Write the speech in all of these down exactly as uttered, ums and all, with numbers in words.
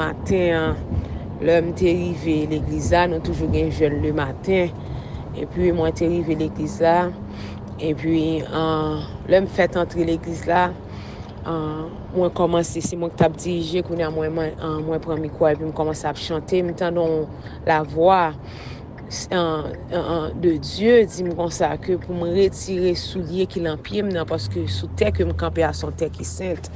Maten an, lè m te rive legliz la, nou toujou gen jèn le maten. Epi mwen te rive legliz la. Epi, an, lè m fèt antre legliz la, an, mwen kòmanse, se mwen ki t ap dirije, kounye a mwen, mwen, an, mwen pran mikwo a, epi m kòmanse ap chante, m tande yon lavwa, an, an, an, de Dye di m konsa ke pou m retire soulye ki lan pye m nan, paske sou tè ke m kanpe a se yon tè ki sent.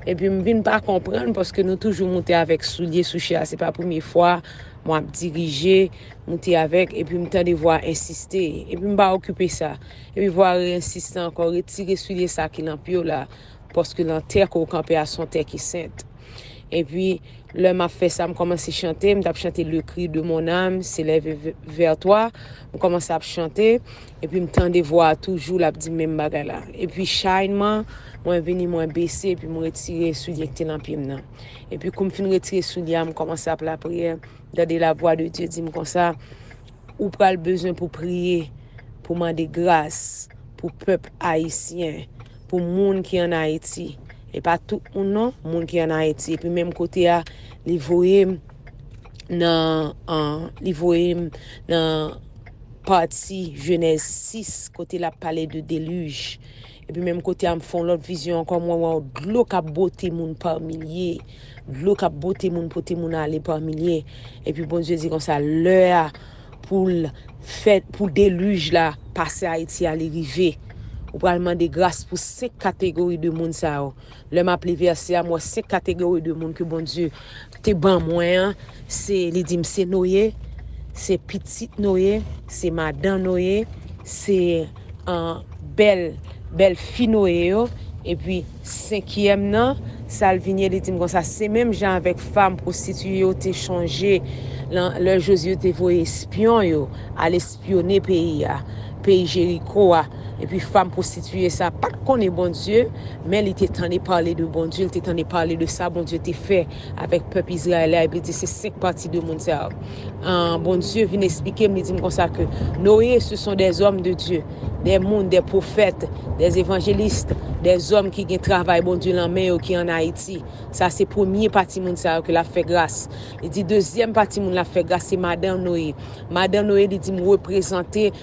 Epi m vin pa konprann, paske nou toujou moute avèk soulye sou chè a, se pa premye fwa mwen ap dirije, moute avèk, epi m tande vwa a ensiste, epi m pa okipe sa. Epi vwa a reinsiste ankò, retire soulye sa ki lan pye w la, paske lan tè ke w kanpe a se yon tè ki sent. Epi, lè m ap fè sa, m kòmanse chante, m t ap chante Le cri de mon âme s'élève v-, vers toi. M kòmanse ap chante, epi m tande vwa a toujou, l ap di menm bagay la. Epi, chayman, mwen vini, mwen bese, epi m retire soulye ki te lan pye m nan. Epi, kou m fin retire soulye a, m kòmanse ap lapriyè. Tande lavwa de Dye di m konsa, ou pral bezwen pou priye, pou mande gras pou pèp ayisyen, pou moun ki ann Ayiti. E pa tout moun non, moun ki ann Ayiti. Epi menm kote a, li voye m nan, an, li voye m nan pati Jenèz sis, kote l ap pale de delij. Epi menm kote a, m fè yon lòt vizyon ankò, mwen wè yon dlo k ap bote moun pa milye. Dlo k ap bote moun, pote moun ale pa milye. Epi Bondye di konsa, lè a pou l fè, pou delij la pase Ayiti a, li rive. Ou pral mande gras pou senk kategori de moun sa yo. Lè m ap li vèsè a, m wè senk kategori de moun ke Bondye te ban mwen an. Se, li di m se Noye, se pitit Noye, se madan Noye, se, an, bèl, bèl fi Noye yo. Epi, senkyèm nan, sa l vin ye, li di m konsa, se menm jan avèk fanm pwostitiye yo te chonje lan, lè Jozye te voye espyon yo al espyone peyi a, peyi Jeriko a. Epi fanm pwostitiye sa pa t konnen Bondye, men li te tande pale de Bondye, li te tande pale de sa Bondye te fè avèk pèp Izrayèl la, epi li di se senk pati de moun sa yo. An, Bondye vin esplike m, li di m konsa ke Noye, ce sont des hommes de Dieu, des moun, des prophètes, des évangélistes, des hommes ki gen travay Bondye lan men yo ki ann Ayiti. Sa se premye pati moun sa yo ke l ap fè gras. Li di dezyèm pati moun l ap fè gras se madan Noye. Madan Noye, li di m reprezante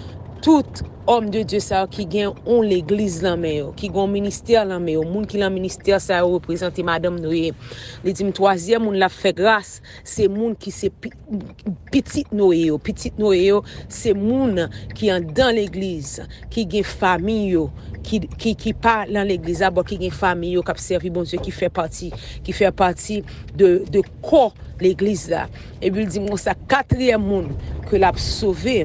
tout òm de Dye sa yo ki gen yon legliz lan men yo, ki gen yon ministè lan men yo. Moun ki lan ministè sa yo reprezante madanm Noye. Li di m twazyèm moun l ap fè gras, se moun ki se pi-, pitit Noye yo. Pitit Noye yo, se moun ki anndan legliz, ki gen fanmi yo, ki, ki, ki pa lan legliz la, bon, ki gen fanmi yo, k ap sèvi Bondye, ki fè pati, ki fè pati de, de kò legliz la. Epi l di m konsa, katriyèm moun ke l ap sove,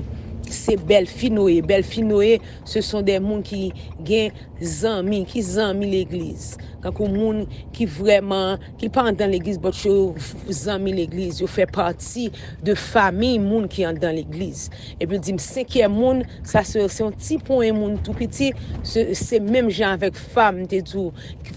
se bèlfi Noye. Bèlfi Noye, ce sont des moun ki gen zanmi, ki zanmi legliz. Tankou moun ki vrèman, ki pa anndan legliz, but yo zanmi legliz, yo fè pati de fanmi moun ki anndan legliz. Epi l di m, senkyèm moun, sa se, se yon ti ponyen moun tou piti, se, se menm jan avèk fanm, m te di w,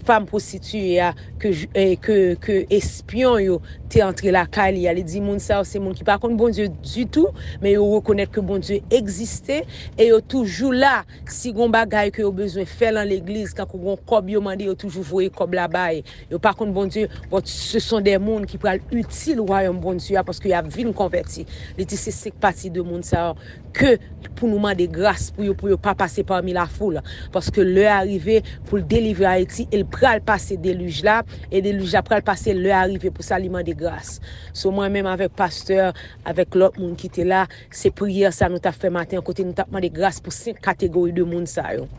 fanm pwostitiye a, ke, j- eh, ke, ke espyon yo te antre lakay li a. Li di moun sa yo se moun ki pa konn Bondye ditou, men yo rekonèt ke Bondye egziste e yo toujou la. Si gon bagay ke yo bezwen fè lan legliz, tankou gon kòb yo mande, yo toujou voye kòb la bay. Yo pa konn Bondye, but ce sont des moun ki pral itil wayòm Bondye a, paske y ap vin konvèti. Li di se senk pati de moun sa yo ke pou nou mande gras pou yo, pou yo pa pase pami lafoul. Paske lè a rive pou l delivre Ayiti, e l pral pase delij la, e delij la pral pase, lè a rive pou sa, li mande gras. So mwen menm avèk pastè, avèk lòt moun ki te la, se priyè sa nou t ap fè maten an, kote nou t ap mande gras pou senk kategori de moun sa yo.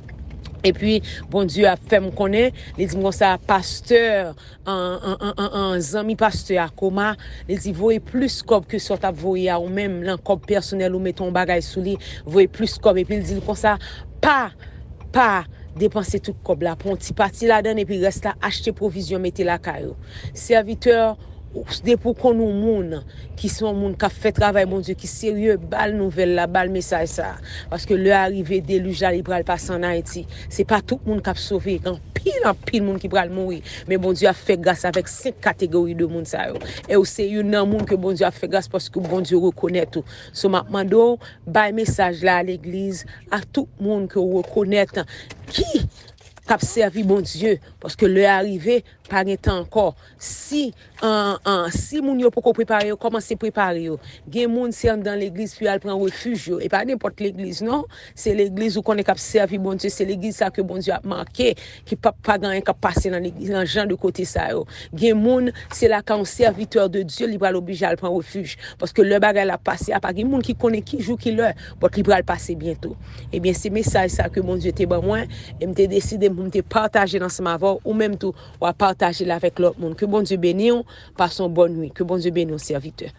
Epi, Bondye ap fè m konnen, li di m konsa, pastè, an, an, an, an, an, zanmi pastè a Koma, li di voye plis kòb ke sa w t ap voye a ou menm, lan kòb pèsonèl ou mete yon bagay sou li, voye plis kòb, epi l di l konsa, pa, pa depanse tout kòb la, pran yon ti pati ladan l, epi rès la achte pwovizyon mete lakay ou. Sèvitè, depi w konn yon moun ki se yon moun k ap fè travay Bondye, ki serye, ba l nouvèl la, ba l mesaj sa a. Paske lè a rive, delij la, li pral pase ann Ayiti. Se pa tout moun k ap sove, gen anpil, anpil moun ki pral mouri. Men Bondye ap fè gras avèk senk kategori de moun sa yo. E w se youn nan moun ke Bondye ap fè gras paske Bondye rekonèt ou. So, m ap mande w, bay mesaj la a legliz, a tout moun ke w rekonèt ki k ap sèvi Bondye. Paske lè a rive, pa gen tan ankò. Si an, an, si moun yo poko prepare yo, kòmanse prepare yo. Gen moun se anndan legliz pou y al pran refij yo. E pa nenpòt legliz non. Se legliz ou konnen k ap sèvi Bondye, se legliz sa ke Bondye ap make, ki p ap pa gen anyen k ap pase nan legliz, nan jan de kote sa yo. Gen moun se lakay yon sèvitè de Dye li pral oblije al pran refij. Paske lè bagay la pase a, pa gen moun ki konnen ki jou ki lè, but li pral pase byento. Ebyen se mesaj sa ke Bondye te ban mwen, e m te deside pou m te pataje l ansanm avè w, ou menm tou w a pataje l avèk lòt moun. Ke Bondye beni w, pase yon bòn nwit. Ke Bondye beni w, sèvitè.